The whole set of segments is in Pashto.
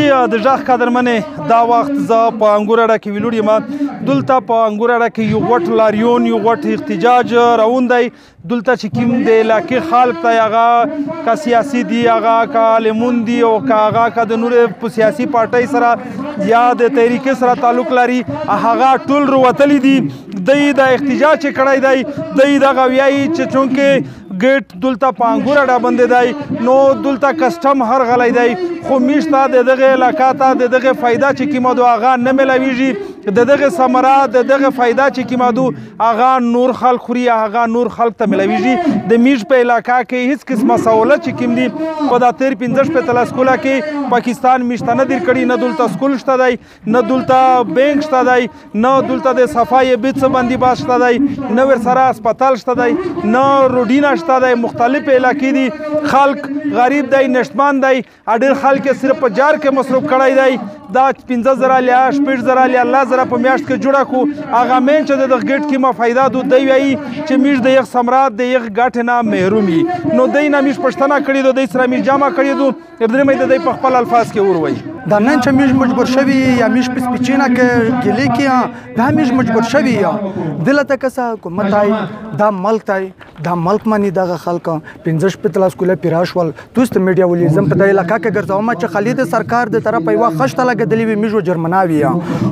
جی د ژغ قدرمنې، دا وخت زه په انګور اډه کې ویلوړ یم. دلته په انګور اډه کې یو غټ لاریون، یو غټ احتجاج روان دی. دلته چې کوم د علاقې خلک دی، هغه که سیاسي دي، هغه که عالمون دي، او که هغه که د نورې په سیاسي پارټۍ سره یا د تحریکې سره تعلق لري، هغه ټول وروتلي دي. دی دا احتجاج چې کړی دی، دی دغه ویایي چې چونکې ګیټ دلته په انګور اډه باندې دی، نو دلته کسټم هر غلی دی، خو میش ته د دغه علاقه ته د دغه فایده چې کومه ده هغه نه میلاویږي. د دغه ثمره، د دغه فایده چې کومه ده هغه نور خلک خوري، هغه نور خلک ته میلاویږي. د میش په علاقه کې هیڅ قسمه سهولت چې کوم دي په دا تیر 65 سکوله کې پاکستان میش ته نه دیر کړي. نه دلته سکول شته دی، نه دلته بانک شته دی، نه دلته د صفای بیت څه بندیباست شته دی، نه ورسره هسپتال شته دی، نه روډینا شته دی. مختلف علاقې دي، خلک غریب دی، نشتمان دی، ډېر خلک یې صرف په جار کې مصروف کړی دی. دا 5000 یا 6000 یا 10000 په میاشت کې جوړه کو، هغه مین چې د دغه ګیټ کې ما فایده دو، دی وایي چې میش د یخ سمرات د یخ ګټې نه محروم یي. نو دی نه میش پښتنه کړې دو، دی سره میش جمع کړې دو، درې د دی په خپل الفاظ کې وروایي. دا نن چې میش مجبور شوي یا میش په سپیچینا کې ګیلې کې، دا میش مجبور شوي یا دلته کسه حکومت آی، دا ملک دی، دا ملک مانی دغه خلک 65 کوله پیرا شول. توس ته میډیا ولې زم په دې علاقه کې ګرځوم چې خالد سرکار د طرفه یوه خشته لګېدلې وي، میږو جرمناوي،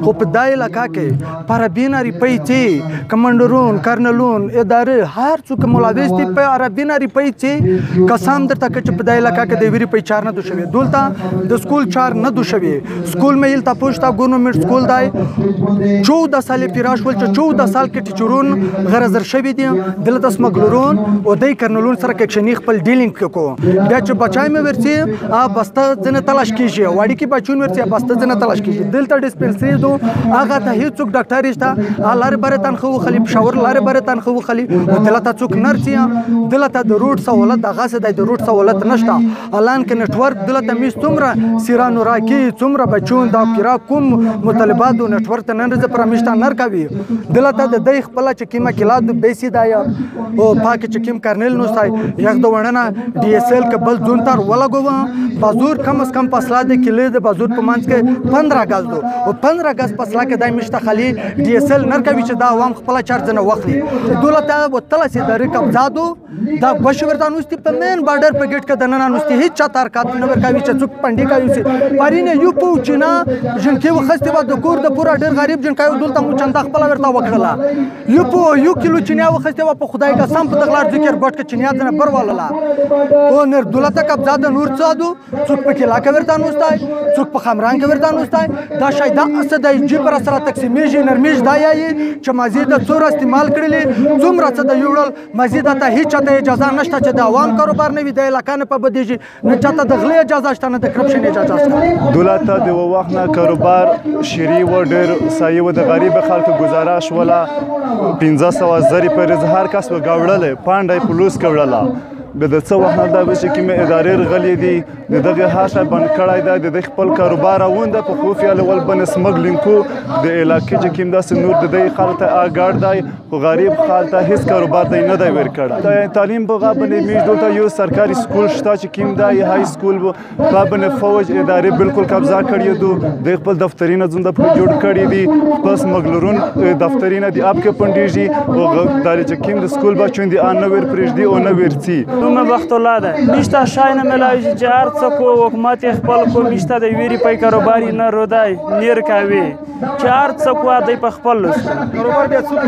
خو په دې علاقه کې په عربینا روپۍ چې کمانډرون، کرنلون، ادارې هر څوک ملاویز دي په عربینا روپۍ چې قسم درته که چې په دې علاقه کې د یوې روپۍ چار نه دوشوي. دلته د سکول چار نه دوشوي. سکول مې یل تاسو ته ګورنمنټ سکول دی، 14 سال پیرا شول چې 14 سال کې ټیچرون غرزر شوي دي. دلته سمګلرون او دی کرنلون سره کښنی خپل ډیلینګ کو، بیا چې بچای مې ورسي بسته ځنه تلاش کیږي، واړی کې بچون ورسي بسته ځنه تلاش کیږي. دلته ډیسپنسری دو هغه ته هیڅوک ډاکټر نشته، لارې بره تنخوا وخلي، پېښور لارې بره تنخوا وخلي، او دلته څوک نرسي. دلته د روډ سهولت دغه څه دی، د روډ سهولت نشته. الان کې نټورک دلته مې څومره سیرانو راکی، څومره بچون دا پیرا کوم مطالبات دو نټورک ته نن ورځ پر مشته نر کوي. دلته د دی خپله چې کومه کلا دو بیسي دی او پاکې چې کوم کرنل نو سای یخ د وړنه ډي اس ال کبل زون تر ولګوه بازور کم از کم فاصله د کلی د بازور په منځ کې 15 غز دو او 15 غز فاصله کې دای مشته خالی ډي اس ال نر کوي چې دا عوام خپل چارج نه واخلي. دولت وتله چې د قبضه دو دا بش ورته نوستي په مین بارډر په ګیټ کې دننه نوستي، هیڅ چا ترکات نه ورکوي چې څوک پنډي کوي. چې پرینه یو پوچینا جنکی وخستې و د کور د پورا ډېر غریب جنکی دلته مو چنده خپل ورته وکړله، یو په یو کیلو چینیا وخستې و په خدای قسم په دغلار ذکر بټ کې چینیا ځنه بر والله او نر دولت قبضه د نور څه دو، څوک په کلا کې ورته نوستای، څوک په خمران کې ورته نوستای. دا شاید دا څه د جی پر سره تقسیمیږي. نرمیش دا یایي چې مزید څومره استعمال کړلې، څومره څه د یوړل مزید ته هیڅ چاته اجازه نشته چې د عوام کاروبار نه وي، د علاقه نه په بدیږي، نه چاته د غلې اجازه شته، نه د کرپشن اجازه شته. دولت د وخت نه کاروبار شری و ډېر سایه و د غریب خلکو ګزاره شوله. 500 زری پر هر کس وګاوړلې پانډه پولیس کوړله. د څه وخت نه دا چې کومې ادارې رغلې دي د دغه هر شی بند کړی دی، د دې خپل کاروبار راوند په خفیه لول بن سمګلینګ کو د علاقې چې کوم داسې نور د دې خلک ته اګاډ دی، خو غریب خلک ته هیڅ کاروبار دی نه دی ورکړی. تعلیم په غا باندې میش دلته یو سرکاري سکول شته چې کوم دی های سکول په باندې فوج ادارې بالکل قبضه کړې دو، د خپل دفترینه ځند په جوړ کړی دي، خپل سمګلرون دفترینه دی اپ کې پندېږي او د چې کوم د سکول بچون دی ان نه ور پرېږدي او نه ورڅي. نوم بخت الله ده، نشته شای نه ملایږي چې هر څه کو حکومت یې خپل کو نشته د ویرې په کاروبار یې نه رودای نیر کوي چې هر څه کو دی په خپل کاروبار بیا څوک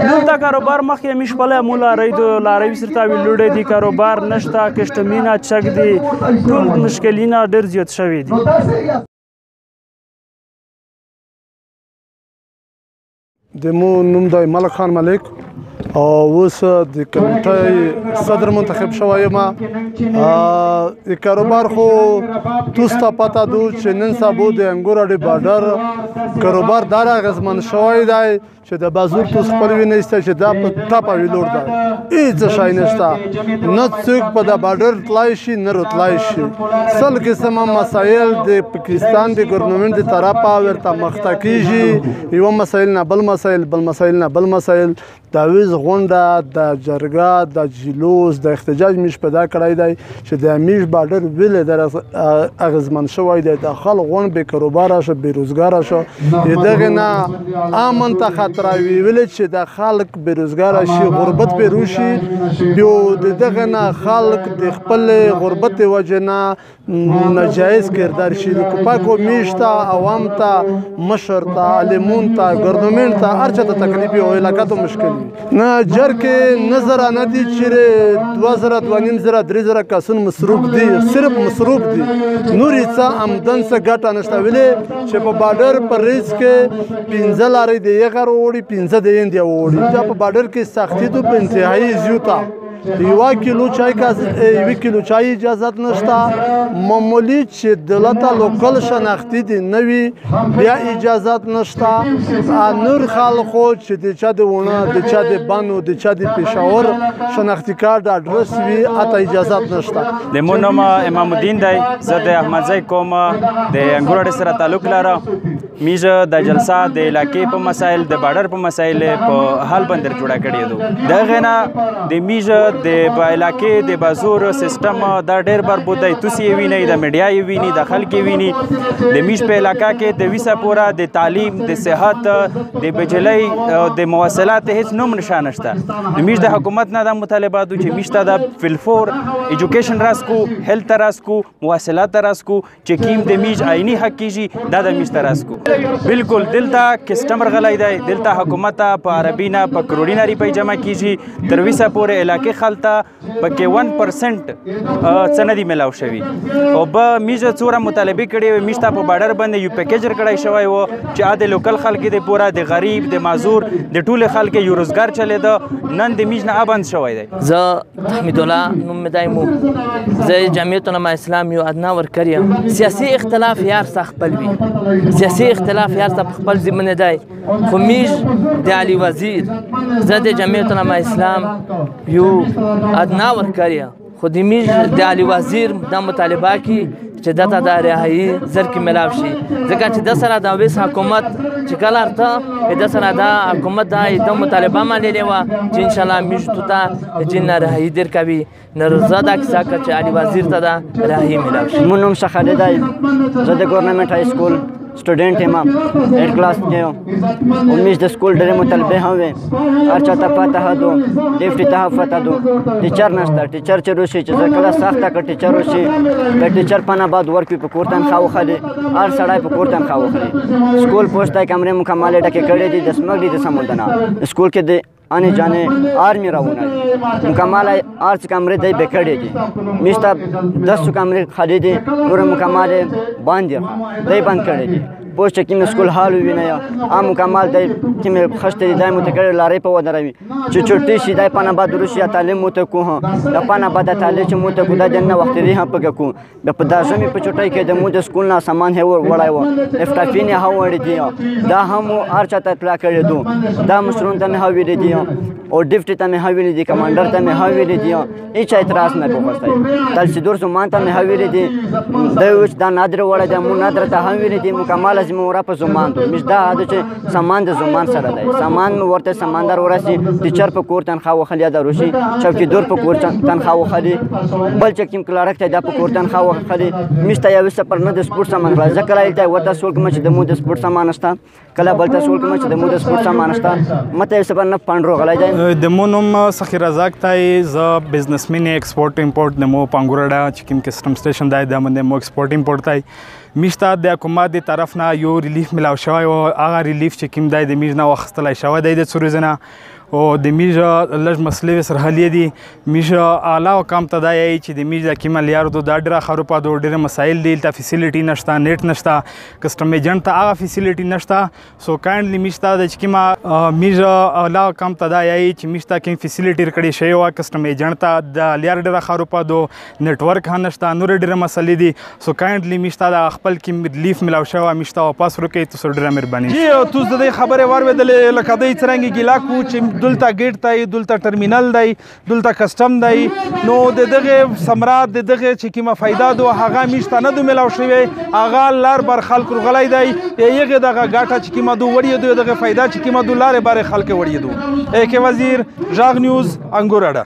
دلته کاروبار مخکې مې خپله مو لارۍ دو لارۍ سرته ویلوړې دي، کاروبار نشته، کشتمینه چک دي، ټول مشکلینه ډېر زیات شوي دي. د مو نوم دی ملک خان ملک او اوس د کمیټې صدر منتخب شوی یم. د کاروبار خو تاسو ته پته دو چې نن سبا د انګور اډې بارډر کاروبار دا اغېزمن شوی دی چې د بازور تاسو خپل وینئ چې دا په ټپه ویلوړ دی، هیڅ شی نشته، نه څوک په د بارډر تلای شي نه راتلای شي. سل قسمه مسایل د پاکستان د ګورنمنټ د طرفه ورته مخته کېږي، یو مسایل نه بل مسایل، بل مسایل نه بل مسایل. دا ویز غونډه، د جرګه، د جلوس، د احتجاج میش پیدا کړی دی چې د میش بارډر ویلې در اغېزمن شوی دی. د خلک غونډ بې کاروباره شو، بې روزګاره شو. دغه نه امن ته خطر وي، ویلې چې د خلک بې روزګاره شي، غربت پرې وشي، بیا د دغه نه خلک د خپل غربت وجې نه ناجایز کردار شي. د کوپاکو میش ته، عوام ته، مشر ته، عالمون ته، ګورنمنټ ته، هر چا ته تکلیف او علاقه ته مشکل وي. نه جر کې نظر نه دي چې 2000، 2500، 3000 کسون مصروف دي، صرف مصروف دي، نور یې څه آمدن څه ګټه نشته. ویلې چې په بارډر پر ریس کې 5 لارې د یې غر وړي، 5 د اندیا وړي. چې په بارډر کې سختي دو په انتهایي زیوته، یوه کیلو چای یو کیلو چای اجازت نشته. معمولی چې دلته لوکل شناختي دي نه وي بیا اجازت نشته. نور خلکو چې د چا د ونه، د چا د بنو، د چا د پېښور شناختي کارت اډرس وي، اته اجازت نشته. د مو نوم امام الدین دی، زه د احمدزی قوم د انګور اډې سره تعلق لرم. میږ د جلسه د علاقې په مسایل، د بارډر په مسایل په حل باندې جوړه کړې دو. دغه نه د میږ د علاقې د بازور سیستم دا ډېر بربود دی. تاسو یې وینئ، د میډیا یې ویني، د خلک یې ویني. د میږ په علاقه کې د ویسه پوره د تعلیم، د صحت، د بجلۍ، د مواصلات هیڅ نوم نشان نشته. د میږ د حکومت نه دا مطالبه دو چې میږ ته د فلفور ایجوکیشن راسکو، هیلث راسکو، مواصلات راسکو، چې کیم د میږ آئیني حق کیږي دا د میږ ته راسکو. بالکل دلته کسټمر غلی دی، دلته حکومت په عربي نه په کروړي نه روپۍ جمع کیږي. تر ویسه پورې علاقې خلته پکې 1% څه نه دي میلاو شوي. او به میږ څوره مطالبې کړې وې، میږ ته په بارډر باندې یو پیکیج ورکړی شوی و چې د لوکل خلک د پوره، د غریب، د معذور، د ټولو خلک یو روزګار چلېده. نن د میږ نه ابند شوی دی. زه حمید الله نوم مې دی، مو زه جمعیت علما اسلام یو ادنا ورکر یم. سیاسي اختلاف یار څه خپل وي، سیاسي اختلاف یار څه په خپل ضمن دی، خو میږ د علي وزیر، زه د جمعیت علما اسلام یو ادنا ورکر یم، خو د میږ د علي وزیر دا مطالبه کی چې دته د رهایی زر کې ملاو شي، ځکه چې د سره د ویس حکومت چې کله ورته د سره دا حکومت دا د مطالبه منلې وه چې انشاءالله میږ ته چې نه رهایی در کوي. نه زه دا کیسه که چې علي وزیر ته دا رهایی ملاو شي. مون نوم شیخ خالد دی، زه د ګورنمنټ های سکول سټوډنټ یم، 8 کلاس کې یم. او میش د سکول ډېرې مطالبې هم وې، هر چا ته پته دو، ډیپټي ته هم پته دو. ټیچر نشته، ټیچر چې روشي چې کله سخته که ټیچر وشي، د ټیچر پنه بعد ورکوي، په کور تنخوا وخلي، هر سړی په کور تنخوا وخلي. سکول پوسټ دی، کمرې مکملې ډکې کړې دي، د سمګ دي، د سمندنه سکول کې د آنے جانے آرمی راونه دي، مکمل هر څه کمرې دی بې کړې دي. میش ته 10 کمرې خالي دي، نور مکمل باندې دی بند کړې دي. پوه چې کوم سکول حال ووینئ، عام مکمل دی، کومې خښتې دي دی مو ته کړې، لارۍ په ودروي چې چوټي شي، دی پنه بعد وروشي، یا تعلیم مو ته کوو، د پنه بعد تعلیم چې مو ته کو، دا د نه وخت دی هم پکې کو. بیا په دا ژمي په چوټۍ کې د مو د سکول نه سامان یې وړی و، لفټاپین یې هم وړي دي، دا هم هر چا ته اطلاع کړې دو، دا مشرونو ته مې هم ویلي دي، او ډیپټي ته مې هم ویلي دي، کمانډر ته مې هم ویلي دي، هیڅ اعتراض نه پې غوښتی. تلسیدور زمان ته مې هم ویلي دي، دی وایي چې دا نادر وړی دی، مو نادر ته هم ویلي دي، مکمل ذمه واره په زمان دو. مش دا ده چې سامان د زمان سره دی، سامان مې ورته سمندر ورسي، ټیچر په کور تنخوا وخلي، یا د روشي چوکیدور په کور تنخوا وخلي، بل چې کوم کلارک ته دا په کور تنخوا وخلي. مش ته یو سفر نه د سپورت سامان کړه، زه کله هلته ورته سوال کوم چې د مو د سپورت سامان شته، کله بل ته سوال کوم چې د مو د سپورت سامان شته، مته یو سفر نه فنډ روغلی دی. د مو نوم سخي رزاق دی، زه بزنسمن ایکسپورت امپورټ د مو پانګوراډه چې کوم کسټم سټیشن دی، د باندې مو ایکسپورت امپورټ دی. میش ته د حکومت د طرف نه یو ریلیف ملاو شوی و، هغه ریلیف چې کوم دی د میش نه واخیستلی شوی دی د څو ورځې نه، او د میش لږ مسلې سره حلې دي. میش اعلی حکام ته دا یایي چې د میش د کومه لیار دو دا ډېره خروپه دو، ډېره مسایل دي، هلته فیسیلیټي نشته، نیټ نشته، کسټم ایجنټ ته هغه فیسیلیټي نشته. سو کایندلی میش ته د چې کومه میش اعلی حکام ته دا یایي چې میش ته کوم فیسیلیټي ورکړې شوې وه کسټم ایجنټ ته، د لیار ډېره خروپه دو، نیټورک هم نشته، نورې ډېرې مسلې دي. سو کایندلی میش ته د خپل کوم ریلیف ملاو شوی میش ته واپس ورکړئ، تاسو ډېره مهرباني. جی تاسو د دې خبرې واورېدلې، لکه دی څرنګه ګیله کو چې دلته ګیټ دی، دلته ټرمینل دی، دلته کسټم دی، نو د دغه ثمرات د دغه چې کومه فایده دو هغه میشته نه دو ملاو شوی، هغه لار بر خلک ورغلی دی، یغه دغه ګټه چې کومه دو وړي دو، دغه فایده چې کومه دو لارې بار خلک وړي دو. اے کې وزیر، ژغ نیوز، انګور اډه.